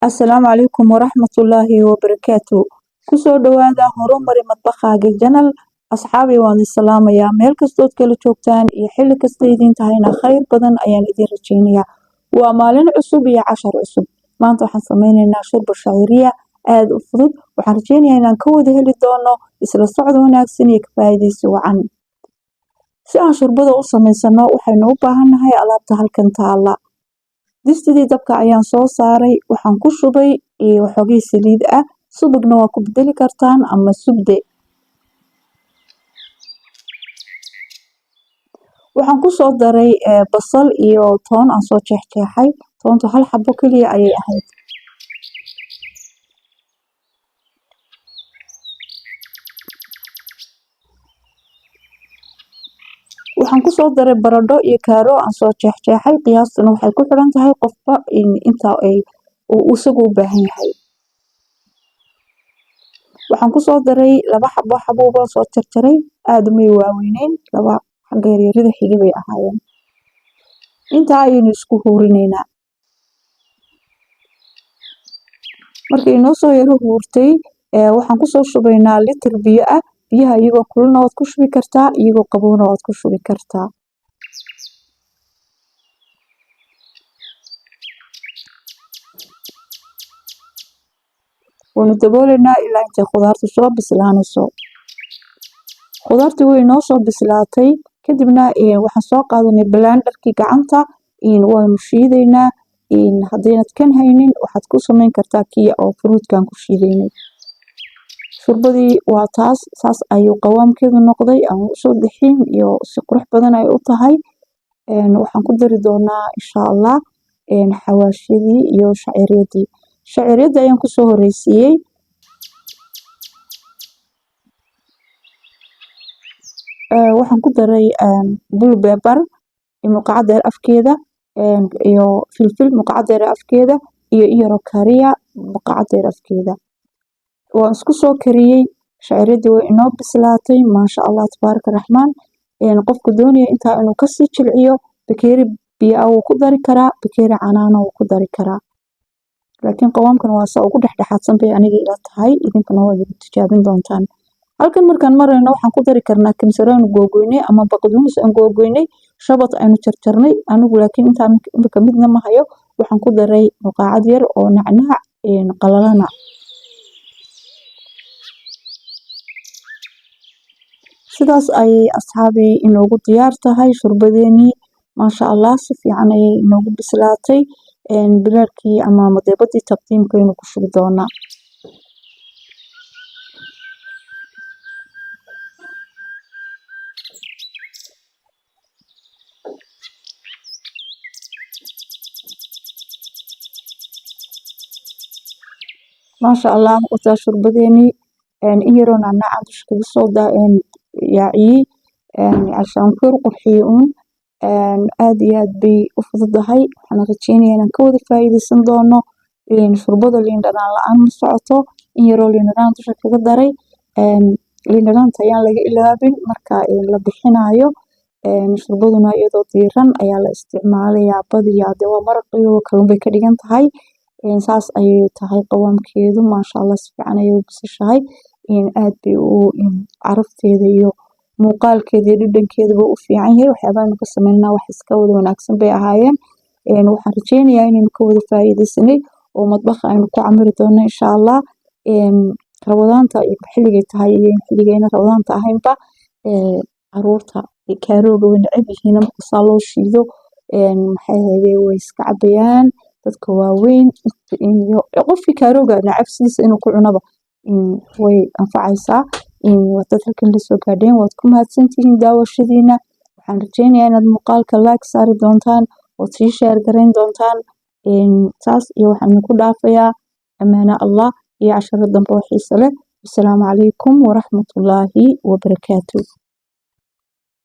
Asalaamu calaykum waraxmatullaahi wabarakaatu. Kusoo dhawaada Horumari Madbakhaaga Channel. Asxaabi, waan idin salaamayaa meel kastood kala joogtaan iyo xilli kasta idiin tahayna, khayr badan ayaan idiin rajeynayaa. Waa maalin cusub iyo cashar cusub. Maanta waxaan sameyneynaa shurba shaciiriya aada u fudud. Waxaan rajeynayaa inaan ka wada heli doono. Isla socod wanaagsan iyo ka faa'iidaysi wacan. Si aan shurbada u samaysano, waxaynu u baahannahay alaabta halkan taala. Distidii dabka ayaan soo saaray, waxaan ku shubay waxoogay saliid ah. Subagna waa ku bedeli kartaan ama subde. Waxaan kusoo daray basal iyo toon aan soo jeexjeexay. Toontu hal xabo keliya ayay ahayd. Waxaan kusoo daray baradho iyo kaaro aan soo jeexjeexay. Qiyaastuna waxay ku xiran tahay qofba inta ay uu isagu u baahan yahay. Waxaan kusoo daray laba xabo xabuub oo soo jarjaray. Aada umay waaweyneyn, laba xagga yaryarida xigi bay ahaayeen. Intaa ayaynu isku huurineynaa. Markay inoo soo yaro huurtay, waxaan kusoo shubaynaa litir biyo ah. Biyaha iyagoo kululna waad ku shubi kartaa, iyagoo qabowna waad ku shubi kartaa. Waynu dabooleynaa ilaa intay khudaartu soo bislaanayso. Khudaartii way inoo soo bislaatay. Kadibna waxaan soo qaadanay blenderkii gacanta, waynu shiidaynaa. Haddaynad kan haynin, waxaad ku samayn kartaa kii oo fruutkan ku shiidaynay. Shurbadii waa taas, saas ayuu qawaamkeedu noqday ama usoo daxiin iyo si qurux badan ay u tahay. Waxaan ku dari doonaa insha Allah xawaashiyadii iyo shaciiriyadii. Shaciiriyadii ayaan kusoo horeysiiyey. Waxaan ku daray blue pepper muqacad dheer afkeeda, iyo filfil muqacad dheer afkeeda, iyo iyaro kariya muqacad dheer afkeeda. Waan isku soo kariyey. Shaciiriyadii way inoo bislaatay, maasha Allah, tabaaraka raxmaan. Qofka doonaya intaa inuu kasii jilciyo, bakeeri biyo ah wuu ku dari karaa, bakeeri canaana wuu ku dari karaa, laakiin qawaamkan waa saa ugu dhexdhexaadsan bay aniga ila tahay. Idinkuna waa idigu tijaabin doontaan. Halkan markaan marayno, waxaan ku dari karnaa kamsaro aynu googoynay ama baqduunis aan googoynay, shabad aynu jarjarnay. Anigu laakiin intaa imika midna ma hayo. Waxaan ku daray muqaacad yar oo nacnaac qalalana. Sidaas ayay, asxaabi, inoogu diyaar tahay shurbadeenii. Maasha Allah, si fiican ayay inoogu bislaatay. Bilaarkii ama madeebadii taqdiimkaynu ku shubi doonaa. Maasha Allah, wataa shurbadeenii. In yaroo nacnaaca dusha kaga soo yaaciyey cashaan ku yar qurxiyey uun. Aad iyo aad bay u fududahay. Waxaan rajeynayaa inaan ka wada faa'iidaysan doono. Shurbada liin dhanaan la-aan ma socoto. In yaroo liin dhanaan dusha kaga daray. Liin dhanaanta ayaan laga ilaabin marka la bixinayo. Shurbaduna iyadoo diiran ayaa la isticmaalayaa badiyaa. Dee waa maraq iyo kalluun bay ka dhigan tahay. Saas ayay tahay qawaamkeedu. Maasha Allah, si fiican ayay u bisishahay. Aad bay u carafteeda iyo muuqaalkeeda iyo dhadhankeeduba u fiican yahay. Waxyaabaha aynu ka sameynaa wax iska wada wanaagsan bay ahaayeen. Waxaan rajeynayaa inaynu ka wada faa'iidaysanay oo madbaxa aynu ku camiri doono insha Allah. Ramadaanta xilligay tahay iyo xilligayna ramadaanta ahaynba, caruurta kaarooga way neceb yihiin. Marka saa loo shiido, maxay ahaydee, way iska cabayaan. Dadka waaweyn iyo qofkii kaarooga neceb sidiisa inuu ku cunaba way anfacaysaa. Dad halkan la soo gaadheen, waad ku mahadsantihiin daawashadiina. Waxaan rajeynayaa inaad muuqaalka like saari doontaan ood sii share garayn doontaan. Saas iyo waxaan idinku dhaafayaa amaano Allah iyo casharo dambe oo xiiso leh. Wasalaamu calaykum waraxmatullaahi wabarakaatu.